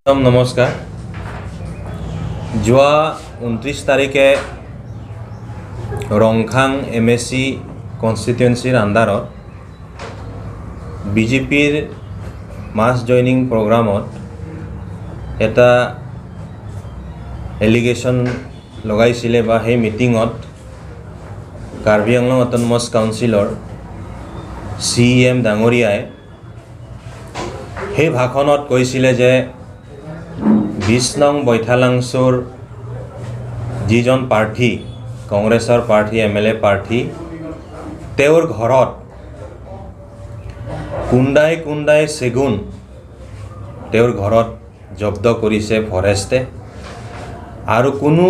নমস্কাৰ। যোৱা 29 তাৰিখে ৰংখাং এমএচি কনষ্টিটুৱেঞ্চিৰ আণ্ডাৰত বিজেপিৰ মাছ জইনিং প্ৰগ্ৰামত এটা এলিগেশ্যন লগাইছিলে বা সেই মিটিঙত কাৰ্বি আংলং অট'নমাছ কাউন্সিলৰ চিইএম ডাঙৰীয়াই সেই ভাষণত কৈছিলে যে 20 নং বৈঠালাংছুৰ যিজন প্ৰাৰ্থী, কংগ্ৰেছৰ প্ৰাৰ্থী, এমএলএ প্ৰাৰ্থী, তেওঁৰ ঘৰত কুন্দাই কুন্দাই চেগুন তেওঁৰ ঘৰত জব্দ কৰিছে ফৰেষ্টে আৰু কোনো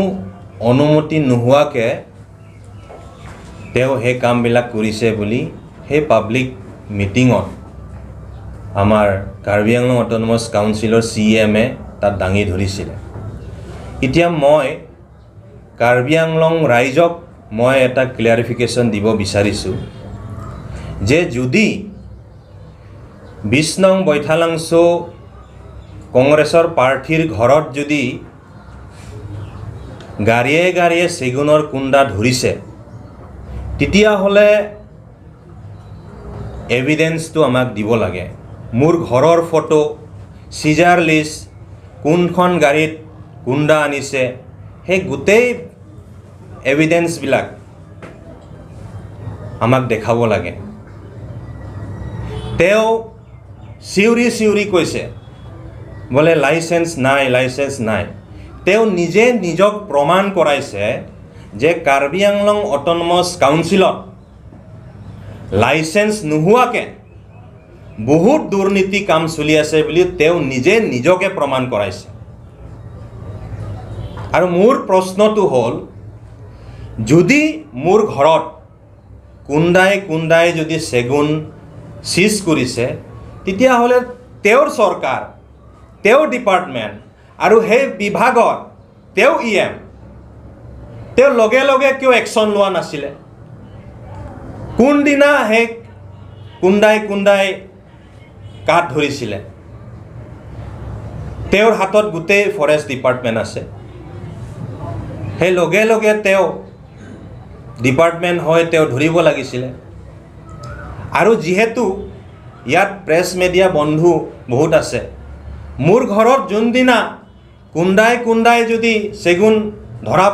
অনুমতি নোহোৱাকৈ তেওঁ সেই কামবিলাক কৰিছে বুলি সেই পাব্লিক মিটিঙত আমাৰ কাৰ্বি আংলং অট'নমাছ কাউন্সিলৰ চিইএমে তাত দাঙি ধৰিছিলে। এতিয়া মই কাৰ্বি আংলং ৰাইজক মই এটা ক্লিয়াৰিফিকেশ্যন দিব বিচাৰিছোঁ যে যদি 20 নং বৈঠালাংছু কংগ্ৰেছৰ প্ৰাৰ্থীৰ ঘৰত যদি গাড়ীয়ে গাড়ীয়ে চেগুনৰ কুন্দা ধৰিছে, তেতিয়াহ'লে এভিডেন্সটো আমাক দিব লাগে। মোৰ ঘৰৰ ফটো, চিজাৰ লিষ্ট, কোনখন গাড়ীত কুন্দা আনিছে, সেই গোটেই এভিডেন্সবিলাক আমাক দেখাব লাগে। তেওঁ চিঞৰি চিঞৰি কৈছে বোলে লাইচেঞ্চ নাই, লাইচেঞ্চ নাই। তেওঁ নিজে নিজক প্ৰমাণ কৰাইছে যে কাৰ্বি আংলং অট'নমাছ কাউন্সিলত লাইচেঞ্চ নোহোৱাকৈ বহুত দুৰ্নীতি কাম চলি আছে বুলি তেওঁ নিজে নিজকে প্ৰমাণ কৰাইছে। আৰু মোৰ প্ৰশ্নটো হ'ল, যদি মোৰ ঘৰত কুন্দাই কুন্দাই যদি চেগুন চিজ কৰিছে, তেতিয়াহ'লে তেওঁৰ চৰকাৰ, তেওঁৰ ডিপাৰ্টমেণ্ট আৰু সেই বিভাগত তেওঁ ইএম, তেওঁ লগে লগে কিয় একশ্যন লোৱা নাছিলে? কোনদিনা সেই কুন্দাই কুন্দাই কাঠ ধৰিছিলে? তেওঁৰ হাতত গোটেই ফৰেষ্ট ডিপাৰ্টমেণ্ট আছে। সেই লগে লগে তেওঁ ডিপাৰ্টমেণ্ট হৈ তেওঁ ধৰিব লাগিছিলে। আৰু যিহেতু ইয়াত প্ৰেছ মিডিয়া বন্ধু বহুত আছে, মোৰ ঘৰত যোনদিনা কুন্দাই কুন্দাই যদি চেগুন ধৰা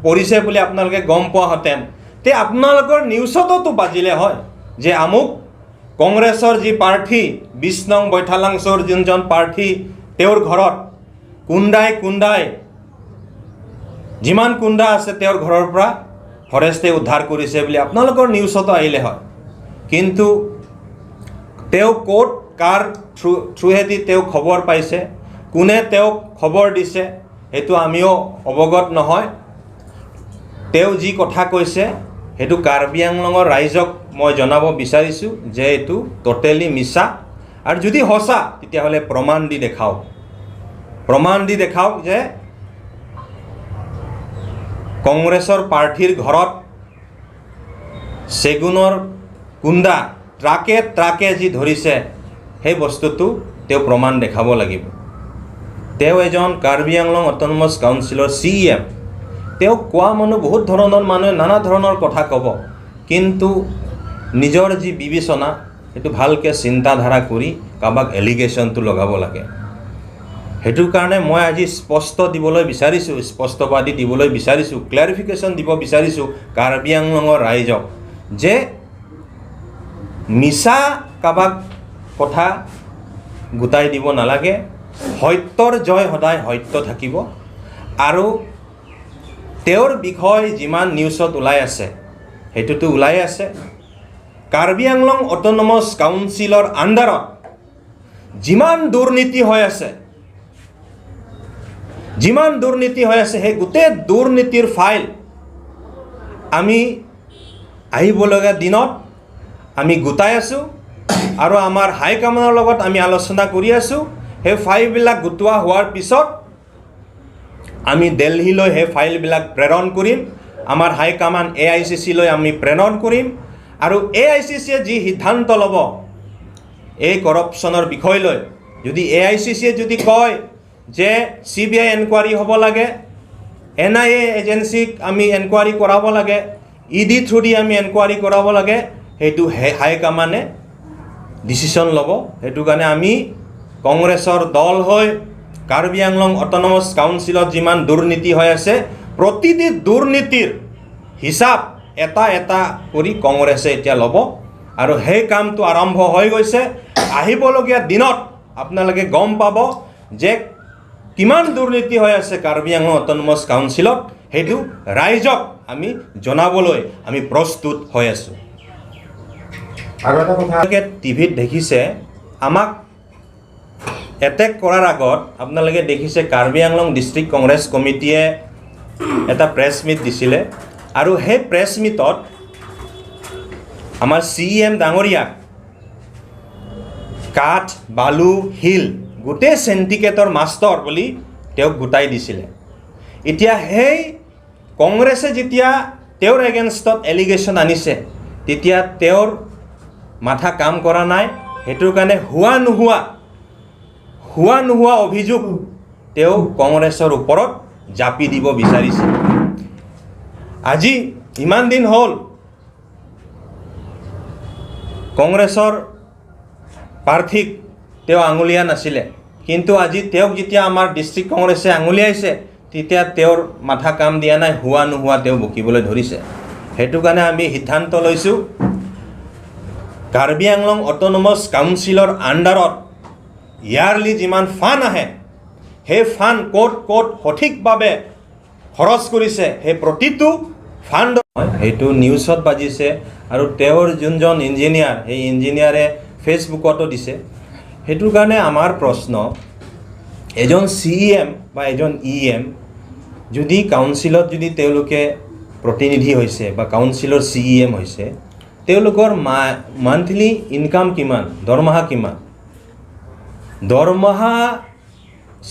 পৰিছে বুলি আপোনালোকে গম পোৱাহেঁতেন, তে আপোনালোকৰ নিউজতো বাজিলে হয় যে আমুক কংগ্ৰেছৰ যি প্ৰাৰ্থী, 20 নং বৈঠালাংছৰ যোনজন প্ৰাৰ্থী, তেওঁৰ ঘৰত কুন্দাই কুন্দাই যিমান কুন্দা আছে তেওঁৰ ঘৰৰ পৰা ফৰেষ্টে উদ্ধাৰ কৰিছে বুলি আপোনালোকৰ নিউজতো আহিলে হয়। কিন্তু তেওঁ ক'ত কাৰ থ্ৰুহেদি তেওঁ খবৰ পাইছে, কোনে তেওঁক খবৰ দিছে, সেইটো আমিও অৱগত নহয়। তেওঁ যি কথা কৈছে, সেইটো কাৰ্বি আংলঙৰ ৰাইজক মই জনাব বিচাৰিছোঁ যে এইটো ট'টেলি মিছা। আৰু যদি সঁচা, তেতিয়াহ'লে প্ৰমাণ দি দেখাওক। প্ৰমাণ দি দেখাওক যে কংগ্ৰেছৰ প্ৰাৰ্থীৰ ঘৰত চেগুনৰ কুন্দা ট্ৰাকে ট্ৰাকে যি ধৰিছে, সেই বস্তুটো তেওঁ প্ৰমাণ দেখাব লাগিব। তেওঁ এজন কাৰ্বি আংলং অট'নমাছ কাউন্সিলৰ চিইএম। তেওঁক কোৱা মানুহ, বহুত ধৰণৰ মানুহে নানা ধৰণৰ কথা ক'ব, কিন্তু নিজৰ যি বিবেচনা, সেইটো ভালকৈ চিন্তাধাৰা কৰি কাৰোবাক এলিগেশ্যনটো লগাব লাগে। সেইটো কাৰণে মই আজি স্পষ্ট দিবলৈ বিচাৰিছোঁ, স্পষ্টবাদী দিবলৈ বিচাৰিছোঁ, ক্লেৰিফিকেশ্যন দিব বিচাৰিছোঁ কাৰ্বি আংলঙৰ ৰাইজক যে মিছা কাৰোবাক কথা গোটাই দিব নালাগে। সত্যৰ জয় সদায় সত্য থাকিব। আৰু তেওঁৰ বিষয় যিমান নিউজত ওলাই আছে, সেইটোতো ওলাই আছে। কাৰ্বি আংলং অট'নমাছ কাউন্সিলৰ আণ্ডাৰত যিমান দুৰ্নীতি হৈ আছে, যিমান দুৰ্নীতি হৈ আছে, সেই গোটেই দুৰ্নীতিৰ ফাইল আমি আহিবলগীয়া দিনত আমি গোটাই আছোঁ আৰু আমাৰ হাইকমাণ্ডৰ লগত আমি আলোচনা কৰি আছোঁ। সেই ফাইলবিলাক গোটোৱা হোৱাৰ পিছত আমি দেলহিলৈ সেই ফাইলবিলাক প্ৰেৰণ কৰিম। আমাৰ হাইকমাণ্ড এআইচিচিলৈ আমি প্ৰেৰণ কৰিম আৰু এআইচিচিয়ে যি সিদ্ধান্ত ল'ব এই কৰপশ্যনৰ বিষয় লৈ, যদি এআইচিচিয়ে যদি কয় যে চিবিআই এনকুৱাৰী হ'ব লাগে, এনআইএ এজেঞ্চিক আমি এনকুৱাৰী কৰাব লাগে, ইডি থ্ৰুদি আমি এনকুৱাৰী কৰাব লাগে, সেইটো হাইকমাণ্ডে ডিচিশ্যন ল'ব। সেইটো কাৰণে আমি কংগ্ৰেছৰ দল হৈ কাৰ্বি আংলং অট'নমাছ কাউন্সিলত যিমান দুৰ্নীতি হৈ আছে, প্ৰতিটি দুৰ্নীতিৰ হিচাপ এটা এটা কৰি কংগ্ৰেছে এতিয়া ল'ব আৰু সেই কামটো আৰম্ভ হৈ গৈছে। আহিবলগীয়া দিনত আপোনালোকে গম পাব যে কিমান দুৰ্নীতি হৈ আছে কাৰ্বি আংলং অট'নমাছ কাউন্সিলত, সেইটো ৰাইজক আমি জনাবলৈ আমি প্ৰস্তুত হৈ আছোঁ। আৰু এটা কথা, আপোনালোকে টিভিত দেখিছে, আমাক এটেক কৰাৰ আগত আপোনালোকে দেখিছে কাৰ্বি আংলং ডিষ্ট্ৰিক্ট কংগ্ৰেছ কমিটিয়ে এটা প্ৰেছ মিট দিছিলে আৰু সেই প্ৰেছ মিটত আমাৰ চিইএম ডাঙৰীয়াক কাঠ, বালু, শিল গোটেই চেণ্ডিকেটৰ মাষ্টৰ বুলি তেওঁক গোটাই দিছিলে। এতিয়া সেই কংগ্ৰেছে যেতিয়া তেওঁৰ এগেইনষ্টত এলিগেশ্যন আনিছে, তেতিয়া তেওঁৰ মাথা কাম কৰা নাই। সেইটোৰ কাৰণে হোৱা নোহোৱা অভিযোগ তেওঁ কংগ্ৰেছৰ ওপৰত জাপি দিব বিচাৰিছে। আজি ইমান দিন হ'ল, কংগ্ৰেছৰ প্ৰাৰ্থীক তেওঁ আঙুলিয়া নাছিলে, কিন্তু আজি তেওঁক যেতিয়া আমাৰ ডিষ্ট্ৰিক্ট কংগ্ৰেছে আঙুলিয়াইছে, তেতিয়া তেওঁৰ মাথা কাম দিয়া নাই, হোৱা নোহোৱা তেওঁ বকিবলৈ ধৰিছে। সেইটো কাৰণে আমি সিদ্ধান্ত লৈছোঁ, কাৰ্বি আংলং অট'নমাছ কাউন্সিলৰ আণ্ডাৰত ইয়াৰলি যিমান ফাণ্ড আহে, সেই ফাণ্ড ক'ত ক'ত সঠিকভাৱে খৰচ কৰিছে, সেই প্ৰতিটো ফাণ্ড সেইটো নিউজত বাজিছে আৰু তেওঁৰ যোনজন ইঞ্জিনিয়াৰ, সেই ইঞ্জিনিয়াৰে ফেচবুকতো দিছে। সেইটো কাৰণে আমাৰ প্ৰশ্ন, এজন চিইএম বা এজন ইএম যদি কাউন্সিলত যদি তেওঁলোকে প্ৰতিনিধি হৈছে বা কাউন্সিলৰ চিইএম হৈছে, তেওঁলোকৰ মান্থলি ইনকাম কিমান, দৰমহা কিমান? দৰমহা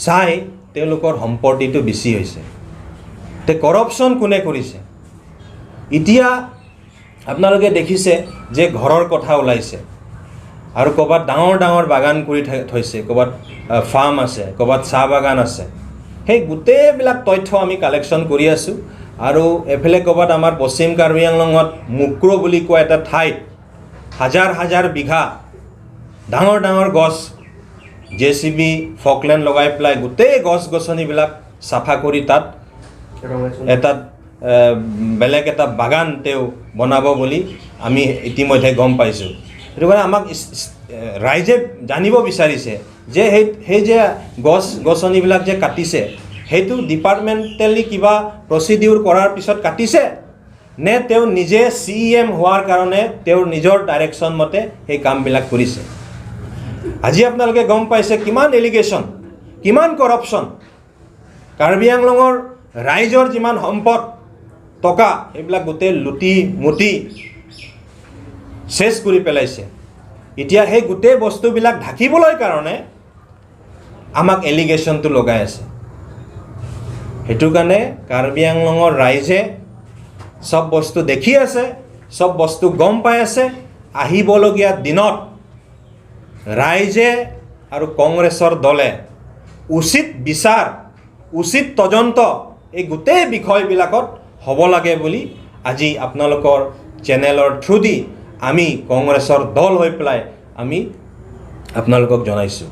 চাই তেওঁলোকৰ সম্পত্তিটো বেছি হৈছে। তে কৰপশ্যন কোনে কৰিছে? এতিয়া আপোনালোকে দেখিছে যে ঘৰৰ কথা ওলাইছে আৰু ক'ৰবাত ডাঙৰ ডাঙৰ বাগান কৰি থৈছে, ক'ৰবাত ফাৰ্ম আছে, ক'ৰবাত চাহ বাগান আছে। সেই গোটেইবিলাক তথ্য আমি কালেকশ্যন কৰি আছোঁ। আৰু এইফালে ক'ৰবাত আমাৰ পশ্চিম কাৰ্বি আংলঙত মুক্ৰ বুলি কোৱা এটা ঠাইত হাজাৰ হাজাৰ বিঘা ডাঙৰ ডাঙৰ গছ জেচিবি, ফকলেণ্ড লগাই পেলাই গোটেই গছ গছনিবিলাক চাফা কৰি তাত এটা বেলেগ এটা বাগান তেওঁ বনাব বুলি আমি ইতিমধ্যে গম পাইছোঁ। সেইটো কাৰণে আমাক ৰাইজে জানিব বিচাৰিছে যে সেই যে গছ গছনিবিলাক যে কাটিছে, সেইটো ডিপাৰ্টমেণ্টেলি কিবা প্ৰচিডিউৰ কৰাৰ পিছত কাটিছে নে তেওঁ নিজে চিইএম হোৱাৰ কাৰণে তেওঁৰ নিজৰ ডাইৰেকশ্যন মতে সেই কামবিলাক কৰিছে? আজি আপোনালোকে গম পাইছে কিমান এলিগেশ্যন, কিমান কৰপশ্যন। কাৰ্বি আংলঙৰ ৰাইজৰ যিমান সম্পদ, টকা, এইবিলাক গোটেই লুটি মুটি শেষ কৰি পেলাইছে। এতিয়া সেই গোটেই বস্তুবিলাক ঢাকিবলৈ কাৰণে আমাক এলিগেশ্যনটো লগাই আছে। সেইটো কাৰণে কাৰ্বি আংলঙৰ ৰাইজে চব বস্তু দেখি আছে, চব বস্তু গম পাই আছে। আহিবলগীয়া দিনত ৰাইজে আৰু কংগ্ৰেছৰ দলে উচিত বিচাৰ, উচিত তদন্ত এই গোটেই বিষয়বিলাকত হ'ব লাগে বুলি আজি আপোনালোকৰ চেনেলৰ থ্ৰুদি আমি কংগ্ৰেছৰ দল হৈ পেলাই আমি আপোনালোকক জনাইছোঁ।